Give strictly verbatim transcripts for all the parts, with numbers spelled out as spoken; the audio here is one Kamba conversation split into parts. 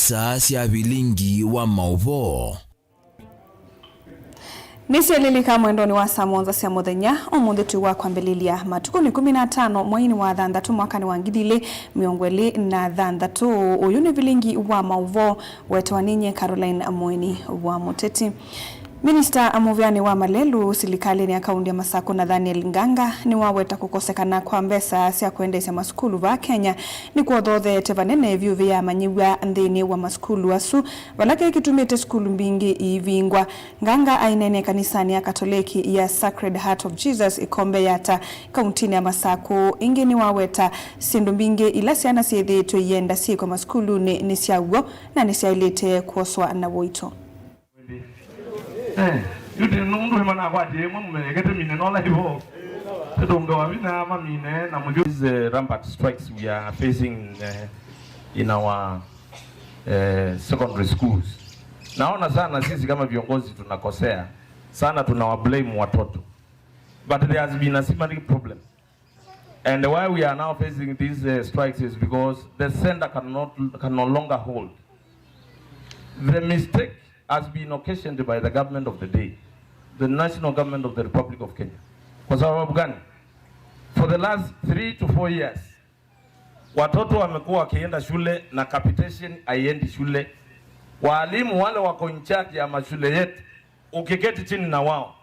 Saa sya vilingi wa maũvoo. Nĩsyelĩlĩka mwendonĩ wa saa mũonza sya mũthenya. Ũmũnthĩ twĩ wa kwambĩlĩlya. Matukũ nĩ ĩkũmi na atano mweinĩ wa thanthatũ mwakanĩ wa ngili ilĩ mĩongo ĩlĩ na thanthatũ. Ũyũ nĩ vilingi wa maũvoo. Wetawa ninyie Caroline Mweni wa Mũteti. Minista mũvĩanĩ wa malelũ silikalĩnĩ ya kaunti ya Masakũ, Nathaniel Nganga, nĩwaweta kũkosekana kwa mbesa sya kũendeesya masukulu vaa Kenya nĩkwothotheete vanene vyũ vĩ amanyĩw'a nthĩnĩ wa masukulu asu, vala kĩĩ kĩtumĩte sukulu mbingĩ iivingwa. Nganga aineenea kanisanĩ ya Katoleki ya Sacred Heart of Jesus Ikombe Yatta, kauntinĩ ya Masakũ. Ĩngĩ nĩwaweta syĩndũ mbingĩ ila syana syĩthĩĩtwe ienda syĩkwe masukulunĩ nĩ sya w'o na nĩsyaĩlĩte kwoswa na ũito. Eh, yu ti nũndũ ĩmwe nakwatie ĩmwe mũmekete mine nola ivo. Tũtũngawa vinya mamine na mũthyo. These uh, rampant strikes we are facing uh, in our uh, secondary schools. Naona sana sisi kama viongozi tunakosea sana, tunawablame watoto. But there has been a systematic problem. And why we are now facing these uh, strikes is because the center cannot, can no longer hold. The mistake has been occasioned by the government of the day, the national government of the Republic of Kenya. Kwa sababu gani? For the last three to four years, watoto wamekuwa wakienda shule na capitation haiendi shule. Waalimu wale wako in charge ya mashule yetu, ukiketi chini na wao,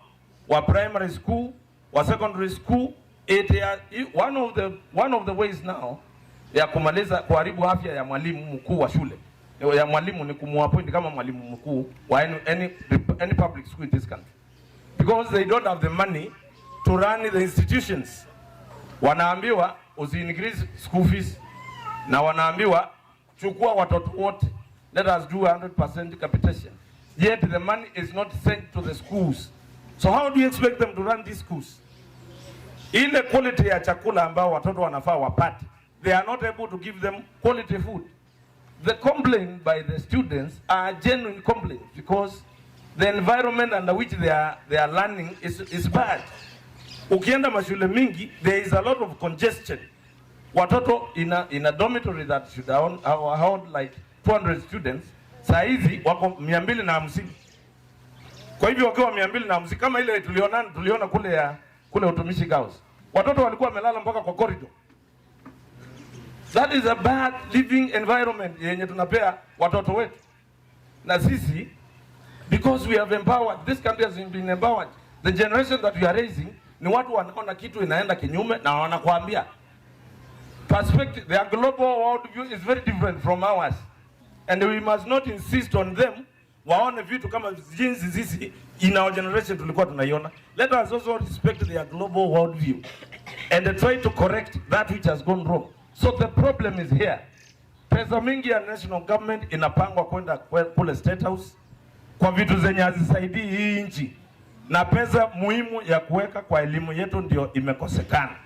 wa primary school, wa secondary school, it, uh, one of the, one of the ways now ya kumaliza, kuharibu afya ya mwalimu mkuu wa shule, ya mwalimu ni kumuappoint kama mwalimu mkuu wa any, any, any public school in this country, because they don't have the money to run the institutions. Wanaambiwa usi increase school fees, na wanaambiwa chukua watoto wote, let us do one hundred percent capitation, yet the money is not sent to the schools. So how do you expect them to run these schools? Ile quality ya chakula ambao watoto wanafaa wapate, they are not able to give them quality food. The complaint by the students are genuine complaints because the environment under which they are, they are learning is, is bad. Ukienda mashule mingi, there is a lot of congestion. Watoto in a, in a dormitory that should hold, hold like two hundred students, saa hizi wako mia mbili na hamsini. Kwa hivyo wakiwa mia mbili na hamsini, kama ile tuliona, tuliona kule ya, kule Utumishi Girls, watoto walikuwa wamelala mpaka kwa corridor. That is a bad living environment yenye tunapea watoto wetu. Na sisi, because we have empowered, this country has been empowered. The generation that we are raising ni watu wanaona kitu inaenda kinyume na wanakuambia. Perspective, their global world view is very different from ours. And we must not insist on them waone vitu kama jinsi sisi in our generation tulikuwa tunaiona. Let us also respect their global world view and try to correct that which has gone wrong. So the problem is here. Pesa mingi ya national government inapangwa kwenda kwe-, kule State House kwa vitu zenye hazisaidii hii nchi, na pesa muhimu ya kuweka kwa elimu yetu ndio imekosekana.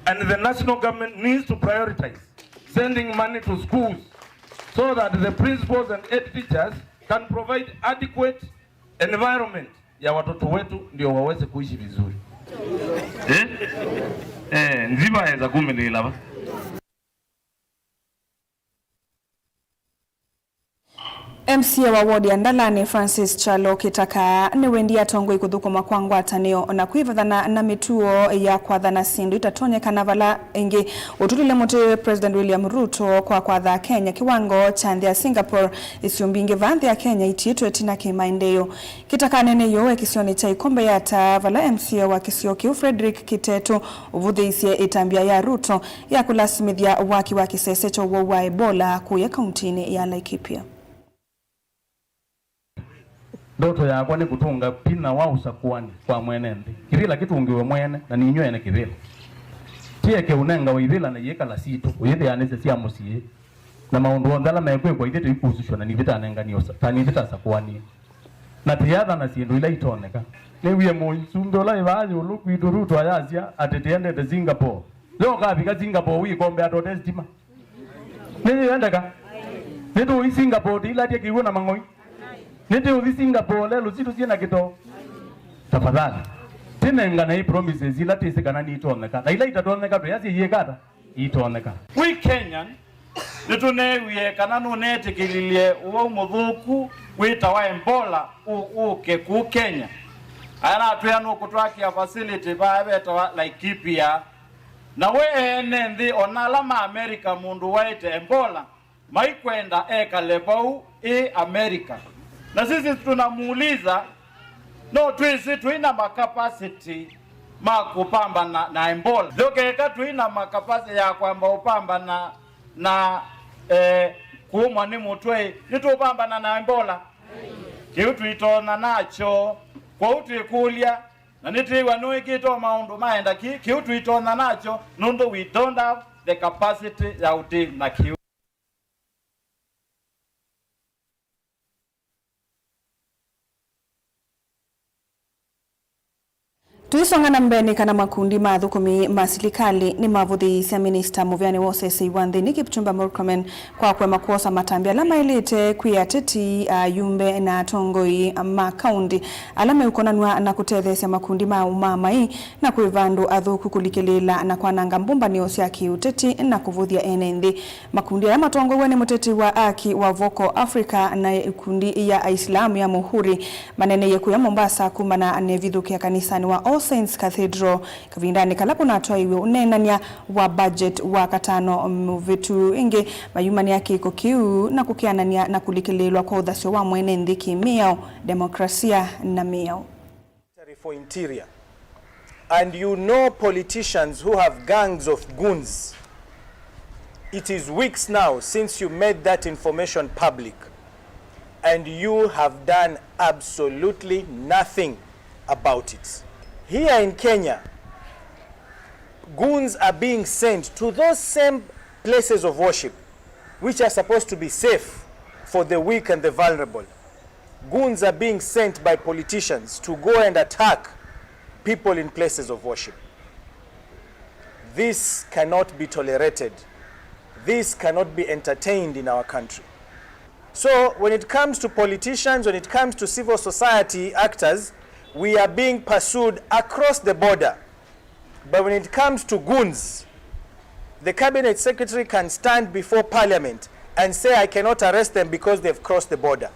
And the national government needs to prioritize sending money to schools so that the principals and head teachers can provide adequate environment ya watoto wetu ndio waweze kuishi vizuri. Eh? Eh, nzima eza kumilila va. M C A wa ward ya Ndalani, Francis Kyalo Kitaka, nĩwendie atongoi kũthũkũma kwa ngwatanĩo na kwĩvathana na mĩtuo ya kwathana syĩndũ itatonyekana vala ĩngĩ. Ũtũlile mũtĩ President William Ruto kwa kwatha Kenya kĩwango kya nthĩ ya Singapore, isio mbingĩ vaa nthĩ ya Kenya itiĩtwe ĩtina kĩ maendeeo. Kitaka aneeneie ũũ e kĩsionĩ kya Ikombe Yatta, vala M C A wa kĩsio kĩu Frederick Kitetu ũvũthĩĩisye ĩtambya ya Ruto ya kũlasimĩthya waki wa kĩsese kya ũwau wa Ebola kũya kauntinĩ ya Laikipia. Ndoto yakwa nĩ kũtũnga pina wa ũsakũani kwa mwene nthĩ. Kĩvĩla kĩtũngĩwe mwene, na ninyw'e ene kĩvĩla. Ti eke ũnengawa ivĩla na iyĩkala sitũ, ũyĩthĩanĩsya sya mũsyĩ, na maũndũ onthe ala mekwĩkwa ithyĩ tũikũsĩsw'a na nithyĩ tanenganie ũsa-, ta nithyĩ tasakũanie. Na tĩyathana syĩndũ ila itonyeka. Nĩwie mũsumbĩ ũla wĩ vaa ĩũlũ kwitũ Ruto ayasya atĩ tĩendete Singapore. Yo ũkavika Singapore wĩkombe atote sitima. Nĩyĩendeka? Nĩtũũi Singapore tĩilatya kĩw'ũ na mang'oi? Nĩtũũthi Singapore lelũ sitũ syĩ na kĩtoo? Tafadhali, tĩnenganei promises ila twĩsĩ kana nitonyeka, na ila itatonyeka twĩasya iyĩka ata? Itonyeka. We Kenyan, Nĩtũneewie kana nũneetĩkĩlilye ũwau mũthũku wĩtawa Ebola ũ-, ũke kũũ Kenya. Aya natwĩa nũkũtwakĩa facility vaa vetawa Laikipia. Na we ene nthĩ, ona ala ma America, mũndũ waĩte Ebola, maikwenda ekale vau ĩ America. Na sisi tunamuuliza, no twĩsĩ twĩ na makapasiti ma kũpambana na Ebola? Nthĩ keka twĩ na makapasiti ya kwamba ũpambana na, eh, kũũmwa nĩ mũtwe, nĩtũpambana na Ebola? Kĩu twĩtonya nakyo. Kwoou twĩkũlya, na nĩtwĩw'a nĩwĩkĩte o maũndũ maenda ki, kĩu twĩtonya nakyo, nũndũ we don't have the capacity ya ũtĩ na kĩu. Tũisonga na mbee, nĩ kana makundi ma athũkũmi ma silikalĩ nĩmavũthĩĩisye minista mũvĩanĩ wa ũseseĩ wa nthĩnĩ Kipchumba Murkomen kwa kũema kwosa matambya ala maĩlĩte kwĩ ateti, ayumbe na atongoi ma kaunti ala meũkonanw'a na kũtetheesya makundi ma ũmaamai na kwĩ vandũ athũku kũlikĩlĩĩla na kwananga mbũmbanĩo sya kĩũteti na kũvũthya ene nthĩ. Makundi aya matongoew'e nĩ mũteti wa aki wa Vocal Africa na ikundi ya Aisilamu ya Mũhuri maneeneie kũya Mombasa kumana na ĩvithũkĩa kanisanĩ wa All Saints Cathedral kavindanĩ kala kũnatwaiwe ũneenany'a wa budget wa katano mũvĩtu. Ĩngĩ mayumanĩa kĩko kĩu na kũkeanany'a na kũlikĩlĩĩlwa kwa ũthasyo wa mwene nthĩ kĩ-mĩao, demokrasia na mĩao. Secretary for Interior, and you know politicians who have gangs of goons. It is weeks now since you made that information public, and you have done absolutely nothing about it. Here in Kenya, goons are being sent to those same places of worship which are supposed to be safe for the weak and the vulnerable. Goons are being sent by politicians to go and attack people in places of worship. This cannot be tolerated. This cannot be entertained in our country. So when it comes to politicians, when it comes to civil society actors, we are being pursued across the border. But when it comes to goons, the cabinet secretary can stand before parliament and say, "I cannot arrest them because they've crossed the border."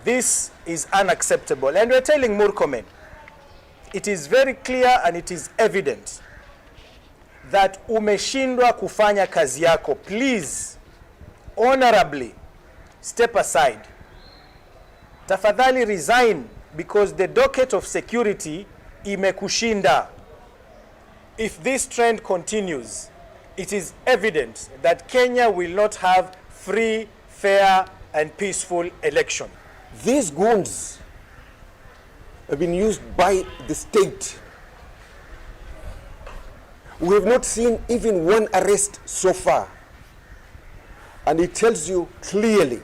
This is unacceptable. And we're telling Murkomen, it is very clear and it is evident that umeshindwa kufanya kazi yako. Please, honorably, step aside. Tafadhali resign, because the docket of security imekushinda. If this trend continues, it is evident that Kenya will not have free, fair and peaceful election. These goons have been used by the state. We have not seen even one arrest so far. And it tells you clearly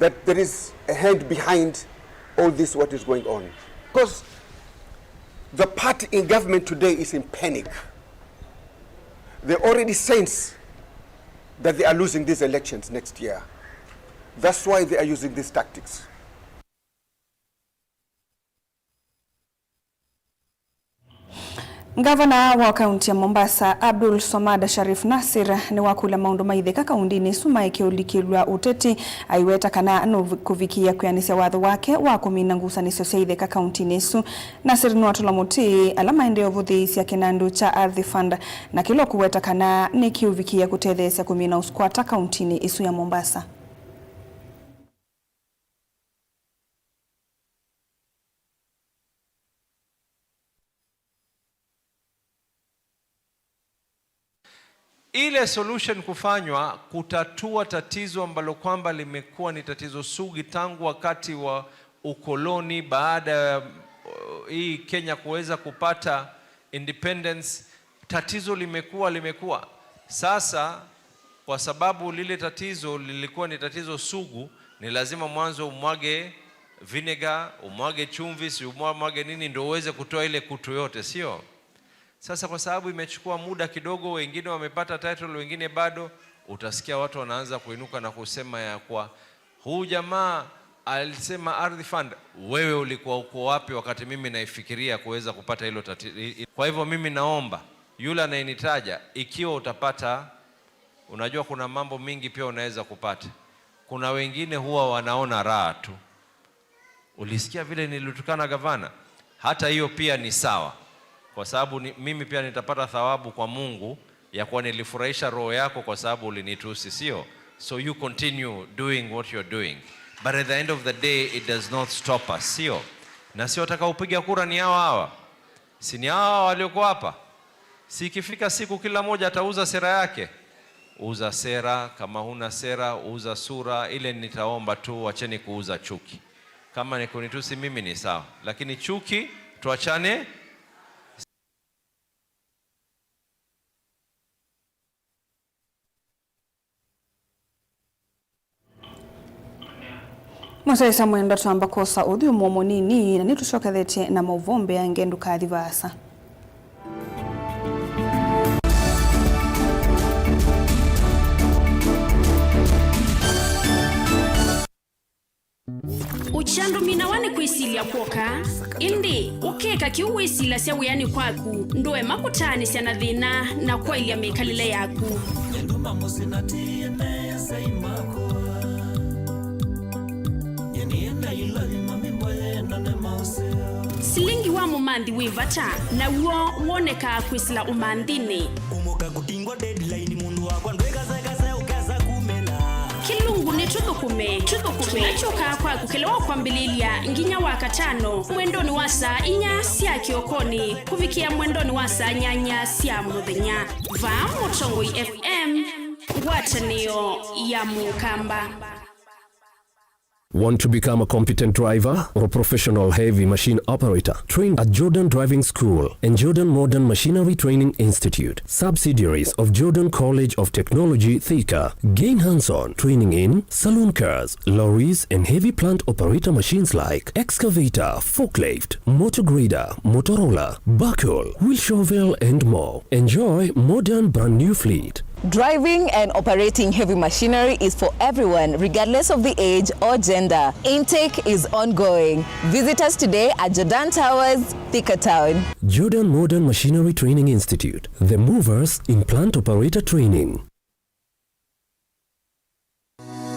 that there is a hand behind all this, what is going on. Because the party in government today is in panic. They already sense that they are losing these elections next year. That's why they are using these tactics. Ngavana wa kaunti ya Mombasa, Abdul Swamad Sharif Nassir, nĩwakũlya maũndũ ma itheka kauntinĩ ĩsu maeke ũlikĩlw'a ũteti, aiweta kana nũkũvikĩĩa kwĩanĩsya watho wake wa kũmina ngusanĩsyo sya itheka kauntinĩ ĩsu. Nassir nĩwatũla mũtĩ ala maendee ũvũthĩĩsya kĩnandũ kya Ardhi Fund, na kĩla ũkũweta kana nĩkĩũvikĩĩa kũtetheesya kũmina ũskwata kauntinĩ ĩsu ya Mombasa. Ile solution kufanywa kutatua tatizo ambalo kwamba limekuwa ni tatizo sugu tangu wakati wa ukoloni, baada ya, uh, hii Kenya kuweza kupata independence, tatizo limekuwa, limekuwa. Sasa, kwa sababu lile tatizo lilikuwa ni tatizo sugu, ni lazima mwanzo umwage vinegar, umwage chumvi, si umwa-, umwage nini, ndio uweze kutoa ile kutu yote, sio? Sasa, kwa sababu imechukua muda kidogo, wengine wamepata title, wengine bado, utasikia watu wanaanza kuinuka na kusema ya kwa, "Huu jamaa alisema Ardhi Fund, wewe ulikuwa uko wapi wakati mimi naifikiria kuweza kupata hilo tati-, i-, i-?" Kwa hivyo mimi naomba, yule anayenitaja, ikiwa utapata Unajua, kuna mambo mingi pia unaweza kupata. Kuna wengine huwa wanaona raha tu. Ulisikia vile nilitukana gavana? Hata hiyo pia ni sawa, kwa sababu ni, mimi pia nitapata thawabu kwa Mungu ya kuwa nilifurahisha roho yako kwa sababu ulinitusi, sio? So you continue doing what you're doing. But at the end of the day, it does not stop us, sio? Na sio wataka upiga kura ni hawa hawa. Si ni hawa walioko hapa? Si ikifika siku kila moja atauza sera yake? Uza sera, kama huna sera, uza sura. Ile nitaomba tu, wacheni kuuza chuki. Kama ni kunitusi mimi ni sawa, lakini chuki tuachane. Mũsyaĩĩsya mwendwa, twamba kwosa ũthyũmũo mũnini, na nĩtũsyokethetye na maũvoo mbeange, ndũkathi vaasa. Ũkyandũminawa nĩ kwĩsilya kw'oka, ĩndĩ ũkeka kĩu wĩsilasya wĩanĩ kwaku, ndũema kũtaanĩsya na thĩna na kwaĩlya mĩkalĩle yaku. Silingi wa mũmanthi wĩ vata, naw'o wonekaa kwĩsĩla ũmanthinĩ. Kũmoka kũtingwa deadline, mũndũ wakwa ndwĩkasakasa ũkesa kumĩla. Kĩlungu nĩ Tũthũkũme, Tũthũkũme, kĩla kyũkaa kwaku kĩla wa kwambĩlĩlya nginya Wakatano, mwendonĩ wa saa inya sya kĩokonĩ kũvikĩa mwendonĩ wa saa nyanya sya mũthenya. Vaa Mũtongoi F M, ngwatanĩo ya Mũkamba. Want to become a competent driver or professional heavy machine operator? Trained at Jordan Driving School and Jordan Modern Machinery Training Institute, subsidiaries of Jordan College of Technology, Thika. Gain hands-on training in saloon cars, lorries, and heavy plant operator machines like excavator, forklift, motor grader, motor roller, backhoe, wheel shovel, and more. Enjoy modern brand new fleet. Driving and operating heavy machinery is for everyone, regardless of the age or gender. Intake is ongoing. Visit us today at Jordan Towers, Thika Town. Jordan Modern Machinery Training Institute, the movers in plant operator training.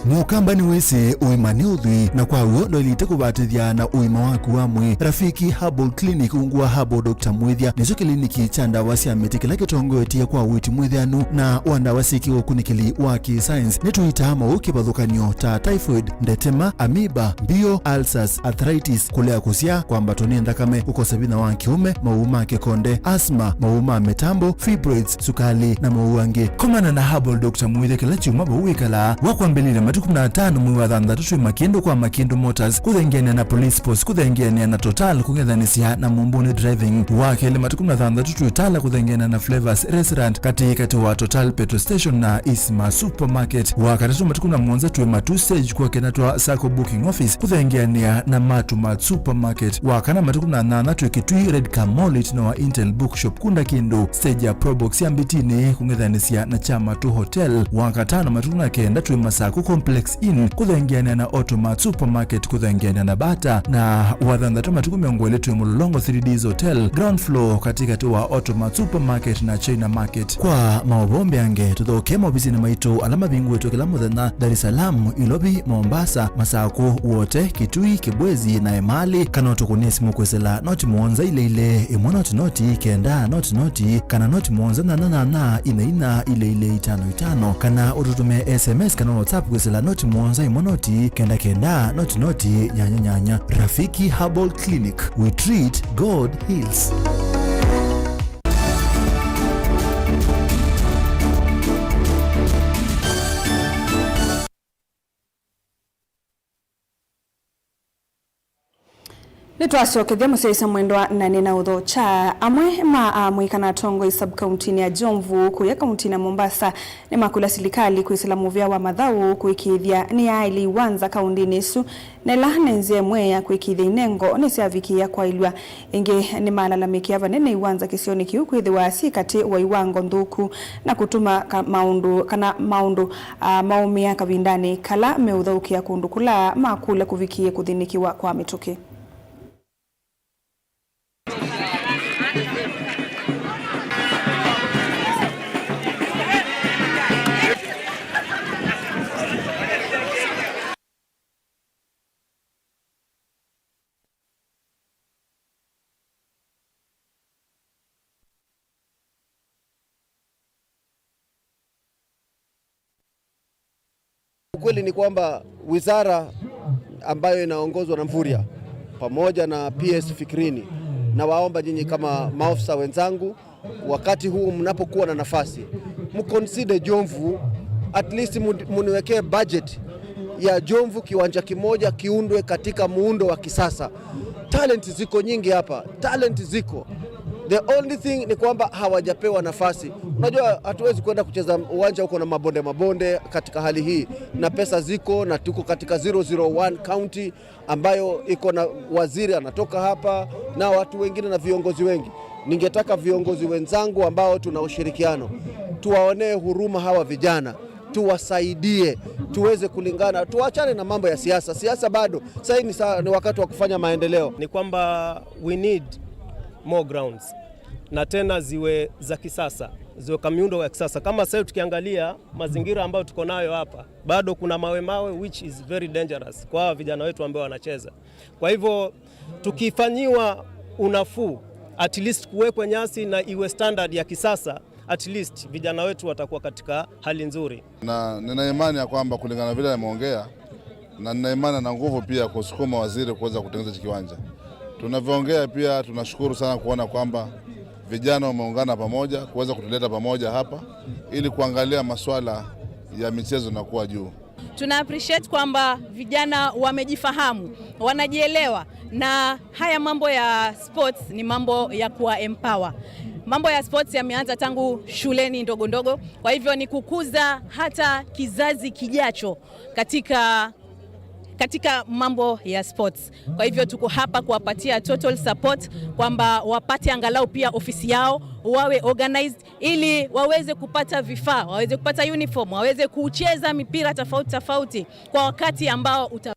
Mũkamba nĩwĩsĩ ũima nĩ ũthwii, na kwa w'o ndwaĩlĩte kũvatĩthya na ũima waku wa mwĩĩ. Rafiki Herbal Clinic, ungu wa Herbal Doctor Mwĩthya, nĩkyo kĩliniki kya ndawa sya mĩtĩ kĩla kĩtongoetye kwa ũiiti mwĩthĩanu na wa ndawa syĩ kĩũkunĩkĩli wa kĩ-science. Nĩtũitaa maũũ kĩvathũkany'o ta typhoid, ndetema, amoeba, mbio, ulcers, arthritis, kũlea kũsyaa, kwambatwa nĩ nthakame, kũkosa vinya wa kĩũme, maũũ ma kĩkonde, asthma, maũũ ma mĩtambo, fibroids, sukali, na maũũ angĩ. Komana na Herbal Doctor Mwĩthya kĩla kyumwa vau wĩkalaa. Wa kwambĩlĩlya, matukũ kũmi na atano mwei wa thanthatũ, twĩ Makĩndũ kwa Makĩndũ Motors, kũthengeanĩa na Police Post, kũthengeanĩa na Total, kũng'ethanĩsya na Mumbuni Driving. Wa kelĩ, matukũ kũmi na thanthatũ, twĩ Tala, kũthengeanĩa na Flavors Restaurant, katĩ katĩ wa Total Petrol Station na Isma Supermarket. Wa katatũ, matukũ kũmi na mũonza, twĩ Matu Stage, kwa kĩna twa Sacco Booking Office, kũthengeanĩa na Matu Mart Supermarket. Wa kana, matukũ kũmi na nyanya, twĩ Kitui Red Car Mall, ĩtina wa Intel Bookshop, kunda kĩndũ stage ya Probox ya Mbitini, kũng'ethanĩsya na Kyamatu Hotel. Wa katano, matukũ kũmi na kenda, twĩ Masaku Complex Inn, kũthengeanĩa na Automat Supermarket, kũthengeanĩa na Bata. Na wa thanthatũ, matukũ mĩongo ĩlĩ, twĩ Mũlolongo three Ds Hotel, ground floor, katĩkatĩ wa Automat Supermarket na China Market. Kwa maũvoo mbeange, tũthoke maovisinĩ maitũ ala mavingũĩtwe kĩla mũthenya, Dar es Salaam, Ilovi, Mombasa, Masaku, Wote, Kitui, Kibwezi, na Emali, kana ũtũkũnĩe simũ kwĩsĩla noti mũonza ilĩ ilĩ, ĩmwe noti noti, kenda noti noti, kana noti mũonza nyanya nyanya, ina ina, ilĩ ilĩ, itano itano, kana ũtũtũmĩe S M S kana WhatsApp kwĩsĩla noti mũonza ĩmwe noti, kenda kenda, noti noti, nyanya nyanya. Rafiki Herbal Clinic, we treat, God heals. Nĩtwasyokethya mũsyaĩĩsya mwendwa na nĩnaũthokya. Amwe ma aamũi kana atongoi sub-kauntinĩ ya Jomvu kũya kauntinĩ ya Mombasa nĩmakũlya silikalĩ kwĩsĩla mũvĩa wa mathaũ kũĩkĩĩthya nĩyaaĩlya iwanza kauntinĩ ĩsu, na ĩla nĩ nzĩa ĩmwe ya kũĩkĩĩthya inengo nĩsyavikĩĩa kwaĩlw'a. Ĩngĩ nĩmalalamĩkĩa vanene iwanza kĩsionĩ kĩu kwĩthĩwa syĩ katĩ wa iwango nthũku na kũtuma ka-, maũndũ kana maũndũ, a, maũmĩa kavindanĩ kala meũthaũkĩa kũndũ kũla makũlya kũvikĩĩe kũthĩnĩkĩwa kwa mĩtũkĩ. Kweli ni kwamba wizara ambayo inaongozwa na Mvurya pamoja na P S Fikirini, nawaomba nyinyi kama maofisa wenzangu, wakati huu mnapokuwa na nafasi, mconsider Jomvu, at least mu-, muniwekee budget ya Jomvu, kiwanja kimoja kiundwe katika muundo wa kisasa. Talent ziko nyingi hapa, talent ziko. The only thing ni kwamba hawajapewa nafasi. Unajua, hatuwezi kwenda kucheza uwanja uko na mabonde mabonde katika hali hii, na pesa ziko, na tuko katika zero zero one county ambayo iko na waziri anatoka hapa na watu wengine na viongozi wengi. Ningetaka viongozi wenzangu ambao tuna ushirikiano, tuwaonee huruma hawa vijana, tuwasaidie, tuweze kulingana, tuachane na mambo ya siasa. Siasa bado, sasa ni, sa-, ni wakati wa kufanya maendeleo. Ni kwamba we need more grounds, na tena ziwe za kisasa, ziwe kwa miundo ya kisasa. Kama sasa tukiangalia mazingira ambayo tuko nayo hapa, bado kuna mawe mawe, which is very dangerous kwa hawa vijana wetu ambao wanacheza. Kwa hivyo, tukifanyiwa unafuu, at least kuwekwe nyasi na iwe standard ya kisasa, at least vijana wetu watakuwa katika hali nzuri. Na nina imani ya kwamba kulingana vile ameongea, na nina imani na nguvu pia kusukuma waziri kuweza kutengeneza hiki kiwanja. Tunavyoongea pia, tunashukuru sana kuona kwamba vijana wameungana pamoja kuweza kutuleta pamoja hapa ili kuangalia masuala ya michezo na kuwa juu. Tuna appreciate kwamba vijana wamejifahamu, wanajielewa, na haya mambo ya sports ni mambo ya kuwa empower. Mambo ya sports yameanza tangu shuleni ndogo ndogo, kwa hivyo ni kukuza hata kizazi kijacho katika, katika mambo ya sports. Kwa hivyo tuko hapa kuwapatia total support, kwamba wapate angalau pia ofisi yao, wawe organized, ili waweze kupata vifaa, waweze kupata uniform, waweze kucheza mipira tofauti tofauti kwa wakati ambao uta